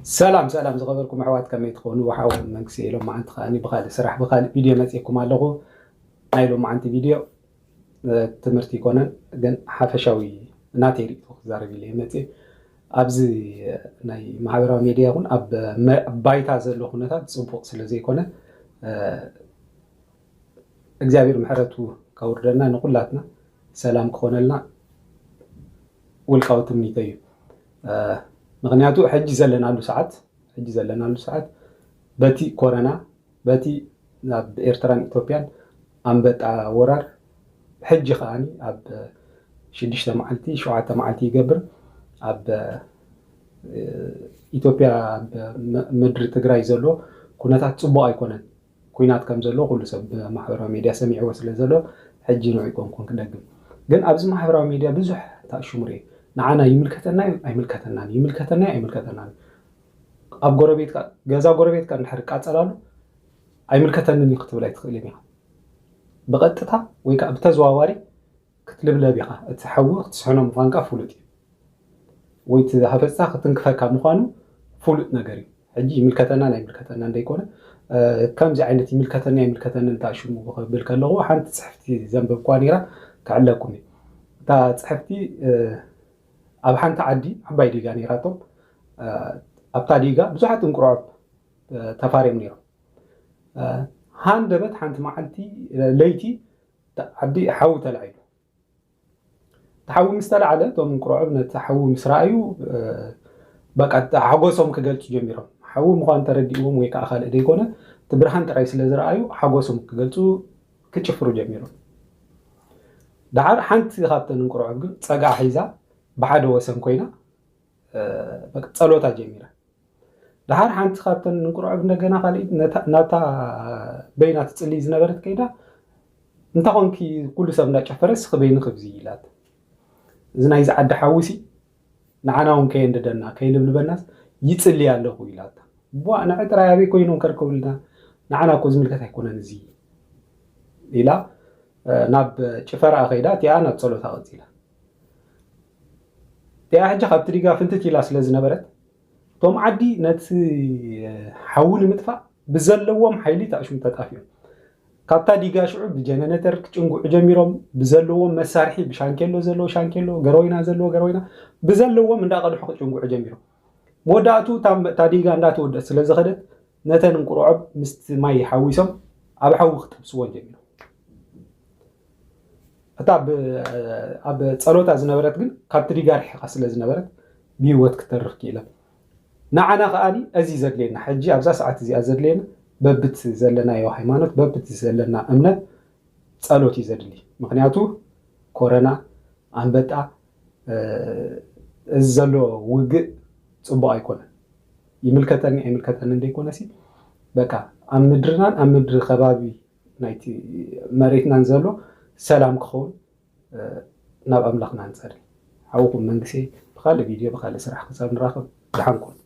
ሰላም ሰላም ዝኸበርኩም ኣሕዋት፣ ከመይ ትኾኑ? ሓወኹም መንግስቲ ኢሎም መዓንቲ ከኣኒ ብኻልእ ስራሕ ብኻልእ ቪድዮ መፅእኩም ኣለኹ። ናይ ሎማዓንቲ ቪድዮ ትምህርቲ ይኮነን፣ ግን ሓፈሻዊ ናተይ ርእቶ ክዛረብ ኢለ መፅእ። ኣብዚ ናይ ማሕበራዊ ሜድያ ይኹን ኣብ ባይታ ዘሎ ኩነታት ፅቡቕ ስለ ዘይኮነ፣ እግዚኣብሔር ምሕረቱ ከውርደልና፣ ንኩላትና ሰላም ክኾነልና ውልቃዊ ትምኒተይ እዩ። ምክንያቱ ሕጂ ዘለናሉ ሰዓት ሕጂ ዘለናሉ ሰዓት በቲ ኮረና፣ በቲ ኣብ ኤርትራን ኢትዮጵያን ኣንበጣ ወራር፣ ሕጂ ከኣ ኣብ ሽዱሽተ መዓልቲ ሸውዓተ መዓልቲ ይገብር ኣብ ኢትዮጵያ፣ ኣብ ምድሪ ትግራይ ዘሎ ኩነታት ፅቡቕ ኣይኮነን። ኩናት ከም ዘሎ ኩሉ ሰብ ብማሕበራዊ ሜድያ ሰሚዕዎ ስለ ዘሎ፣ ሕጂ ንዑ ይኮንኩን ክደግም። ግን ኣብዚ ማሕበራዊ ሜድያ ብዙሕ ተኣሽሙ ርኤ። ንዓና ይምልከተና እዩ ኣይምልከተናን፣ ይምልከተና እዩ ኣይምልከተናን። ኣብ ጎረቤትካ፣ ገዛ ጎረቤትካ እንድሕር ቃጸላሉ ኣይምልከተንን እዩ ክትብል ኣይትኽእልን ኢኻ። ብቐጥታ ወይ ከዓ ብተዘዋዋሪ ክትልብለብ ኢኻ። እቲ ሓዊ ክትስሕኖ ምዃንካ ፍሉጥ እዩ። ወይ እቲ ሃፈፅታ ክትንክፈካ ምዃኑ ፍሉጥ ነገር እዩ። ሕጂ ይምልከተናን ኣይምልከተናን ዘይኮነ፣ ከምዚ ዓይነት ይምልከተኒ ኣይምልከተኒ እንታይ ሽሙ ክብል ከለኹ ሓንቲ ፅሕፍቲ ዘንበብኳ ነይራ፣ ክዕለኩም እዩ። እታ ፅሕፍቲ ኣብ ሓንቲ ዓዲ ዓባይ ዲጋ ነይራቶም። ኣብታ ዲጋ ብዙሓት እንቁርዖብ ተፋርዮም ነይሮም። ሃንደበት ሓንቲ መዓልቲ ለይቲ ዓዲ ሓዊ ተላዒሉ። እቲ ሓዊ ምስ ተላዕለ፣ እቶም እንቁርዖብ ነቲ ሓዊ ምስ ረኣዩ፣ በቃ ሓጎሶም ክገልጹ ጀሚሮም። ሓዊ ምዃኑ ተረዲእዎም ወይ ከዓ ካልእ ዘይኮነ፣ እቲ ብርሃን ጥራይ ስለ ዝረኣዩ ሓጎሶም ክገልጹ ክጭፍሩ ጀሚሮም። ደሓር ሓንቲ ካብተን እንቁርዖብ ግን ጸግዓ ሒዛ ብሓደ ወሰን ኮይና፣ በቃ ጸሎታ ጀሚራ። ደሓር ሓንቲ ካብተን እንቁርዖብ እንደገና ካልእ ናታ በይና ትጽልይ ዝነበረት ከይዳ፣ እንታ ኾንኪ ኩሉ ሰብ እንዳጨፈረ ስኺ በይንኺ ብዚ ኢላት። እዚ ናይዚ ዓዲ ሓውሲ ንዓና እውን ከየንድደና ከይልብልበናስ ይጽልይ ኣለኹ ኢላታ። ቧ ንዕ ጥራይ ኣበይ ኮይኖም ከርከብልና፣ ንዓና እኮ ዝምልከት ኣይኮነን እዚ ኢላ ናብ ጭፈራኣ ከይዳ እቲኣ ናብ ጸሎታ ቀጺላ። እቲኣ ሕጂ ካብቲ ዲጋ ፍንትት ኢላ ስለ ዝነበረት፣ እቶም ዓዲ ነቲ ሓዊ ንምጥፋእ ብዘለዎም ሓይሊ ተኣሽሙ ተጣፊኦም። ካብታ ዲጋ ሽዑ ብጀነነተር ክጭንጉዑ ጀሚሮም። ብዘለዎም መሳርሒ፣ ብሻንኬሎ ዘለዎ ሻንኬሎ፣ ገረወይና ዘለዎ ገረወይና፣ ብዘለዎም እንዳቐድሑ ክጭንጉዑ ጀሚሮም። መወዳእቱ እታ ዲጋ እንዳተወደት ስለ ዝኸደት፣ ነተን እንቁርዖብ ምስቲ ማይ ሓዊሶም ኣብ ሓዊ ክጥብስወን ጀሚሮም። እታ ኣብ ጸሎታ ዝነበረት ግን ካብቲ ዲጋ ርሒቓ ስለ ዝነበረት ብህይወት ክተርፍ ክኢላ። ንዓና ከኣ እዚ ዘድልየና፣ ሕጂ ኣብዛ ሰዓት እዚኣ ዘድልየና፣ በብቲ ዘለናዮ ሃይማኖት፣ በብቲ ዘለና እምነት ጸሎት እዩ ዘድሊ። ምክንያቱ ኮረና፣ ኣንበጣ፣ እዚ ዘሎ ውግእ ጽቡቕ ኣይኮነን። ይምልከተኒ ኣይምልከተኒ እንደይኮነሲ፣ በቃ ኣብ ምድርናን ኣብ ምድሪ ከባቢ ናይቲ መሬትናን ዘሎ ሰላም ክኸውን ናብ ኣምላኽና ንጸሊ። ሓውኩም መንግስቴ፣ ብኻልእ ቪድዮ ብኻልእ ስራሕ ክሳብ ንራኸብ፣ ደሓን ኩኑ።